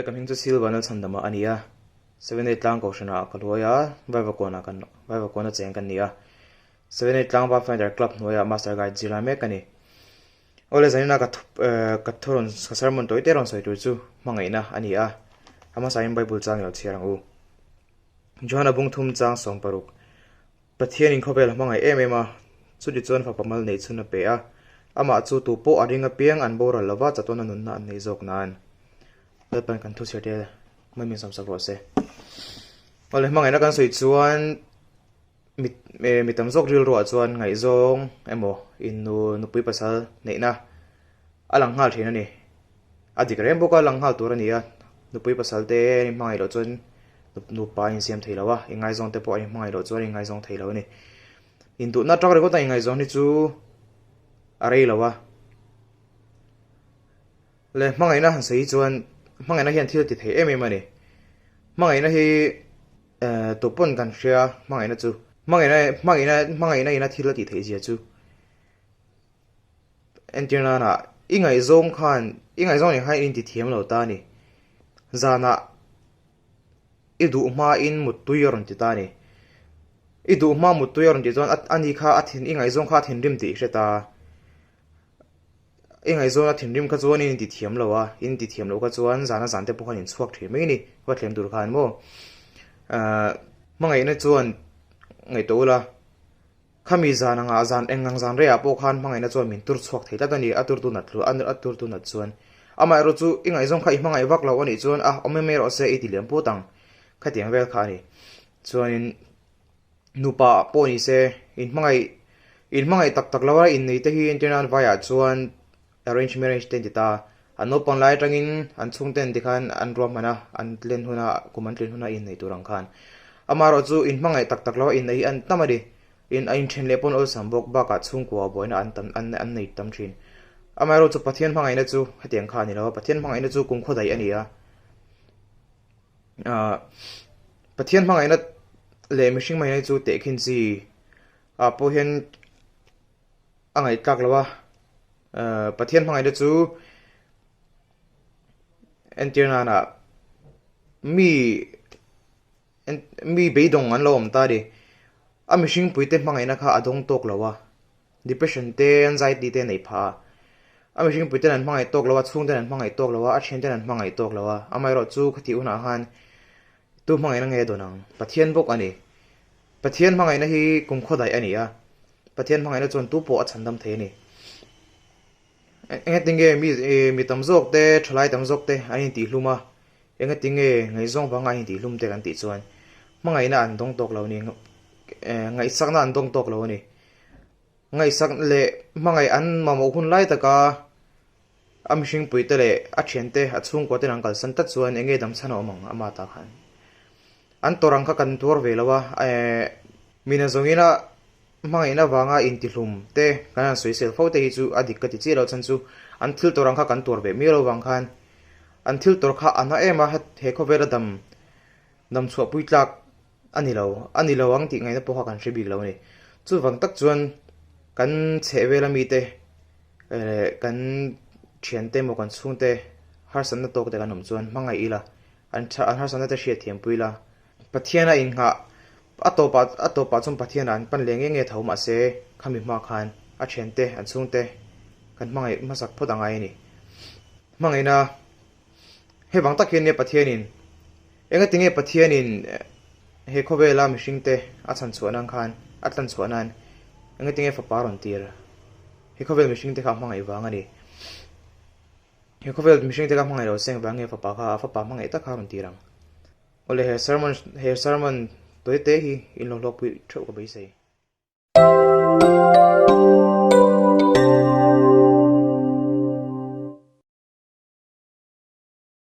Awle ka hming chu Silva Nalchhandama a ni a, Seveney tlang kohhranah ka hluai a, Vaivakawnah kan Vaivakawna cheng kan ni a. Seveney tlang Pathfinder Club hnuaiah Master Guide zirlai mek ka ni. Awle zanina ka thu ka thu rawn ka sermon tawi te rawn sawi tur chu hmangaihna a ni a, a hmasain Bible chang ilo chhiar ang u. Johana bung thum chang 60. Pathianin khawvel a hmangaih em em a, chutichuan fapa mal neih chhun a pe a, amah chu tu pawh a ring apiang an boral lova chatuana nunna an neih zawk nan. Lalpan kan thuchhiar te mai min sawmsak rawh se. Awle hmangaihna kan sawi chuan mi mi tam zawk rilruah chuan ngaihzawng emaw innu nupui pasal neihna a lang nghal thin a ni. A dik reng bawk a, lang nghal tur a ni a, nupui pasal te an inhmangaih loh chuan nupa an insiam thei lo a, inngaizawng te pawh an inhmangaih loh chuan an inngaizawng thei lo a ni. Induhna atang ringawt a inngaizawng hi chu a rei lo a. Le hmangaihna han sawi hi chuan hmangaihna hian thil a ti thei em em a ni. Hmangaihna hi tupawn kan hria hmangaihna chu hmangaihna hmangaihna hmangaihna ina thil a tih theih zia chu. Entir nana i ngaihzawng khan i ngaihzawng nen khan i inti thiam lo ta a ni. Zanah i duh hmain muttui a rawn ti ta a ni. I duh hma muttui a rawn tih chuan a ni kha a thin i ngaihzawng kha a thinrim tih i hre ta. I ngaihzawn a thinrim kha chuan i inti thiam lo a, i inti thiam loh kha chuan zana zan te pawh khan inchhuak thin mai a ni. Va thlem tur khan maw. Ahh hmangaihna chuan ngaihtuah ula. Khami zan anga zan eng ang zan reiah pawh khan hmangaihna chuan min tur chhuak thei tlat a ni, a turtu nat hlu a turtu nat chuan. Amaherawh chu i ngaihzawng kha i hmangaih vak lo a nih chuan a awm em erawh se i ti liam put ang. Khatiang vel kha a ni. Chuanin nupa pawh ni se inhmangaih inhmangaih tak tak lo a innei te hi entirnan vaiah chuan Arrange marriage te an ti ta. An naupang lai atangin an chhungten tikhan an ruahman a, an len huna, kum an tlin huna inneih tur ang khan. Amaherawh chu inhmangaih tak tak lo a inneih hi an tam a ni. In a inthen leh pawn awlsam bawk bakah chhungkua buaina an tam an an nei tam thin. Amaherawh chu Pathian hmangaihna chu hetiang kha a ni lo a, Pathian hmangaihna chu kumkhaw daih a ni a. Ahh Pathian hmangaihna leh mihring hmangaihna chu tehkhin chi ah pawh hian a ngaihtlak lo a, Pathian hmangaihna chu entir nanah mi mi beidawng an lo awm ta a ni. A mihring puite hmangaihna kha a dawng tawk lo a, depression te anxiety te a neih phah a. A mihring puiten an hmangaih tawk lo a, chhungten an hmangaih tawk lo a, a thianten an hmangaih tawk lo a. Amaherawh chu khati hunah khan tu hmangaihna nge a dawn ang? Pathian bawk a ni. Pathian hmangaihna hi kumkhaw daih a ni a, Pathian hmangaihna chuan tu pawh a chhandam thei a ni. Engatinge mi mi tam zawk te, thalai tam zawk te an intihlum a, engatinge ngaihzawng vanga an intihlum te kan tih chuan hmangaihna an dawng tawk lo a ni, ngaihsakna an dawng tawk lo a ni. Ngaihsak leh hmangaih an mamawh hun lai taka A mihringpuite leh a thiante, a chhungkuaten an kalsan tlat chuan enge damchhan a awm ang ama ta khan. An tawrh ang kha kan tuar ve lo a, mina zawngina hmangaihna vanga intihlum te kan han sawisel fo te hi chu a dik ka ti chiah lo chhan chu an thil tawrh ang kha kan tuar ve miau lo vang khan an thil tawrh kha a na em a, he khawvela dam dam chhuahpui tlak a ni lo, a ni lo ang tih ngaihna pawh kha kan hre bik lo a ni. Chuvang tak chuan kan chhehvela mite leh kan thiante emaw kan chhungte harsatna tawk te kan awm chuan hmangaih ila, an an harsatna te hriat thiam pui ila, Pathiana innghah a tawpah a tawpah chuan Pathiana an pan leh nge nge tho mahse khami hma khan a thiante an chhungte kan hmangaih hmasak phawt a ngai a ni. Hmangaihna. Hei vang tak hian nia Pathianin, engatinge Pathianin he khawvela mihringte a chhan chhuah nan khan, a tlan chhuah nan engatinge fapa rawn tir? He khawvel mihringte kha a hmangaih vang a ni. He khawvel mihringte kha hmangaih lo seng vang nge fapa kha a fapa hmangaih tak kha a rawn tir ang? Awle he sermon he sermon tawite hi in lo hlawkpui theuh ka beisei.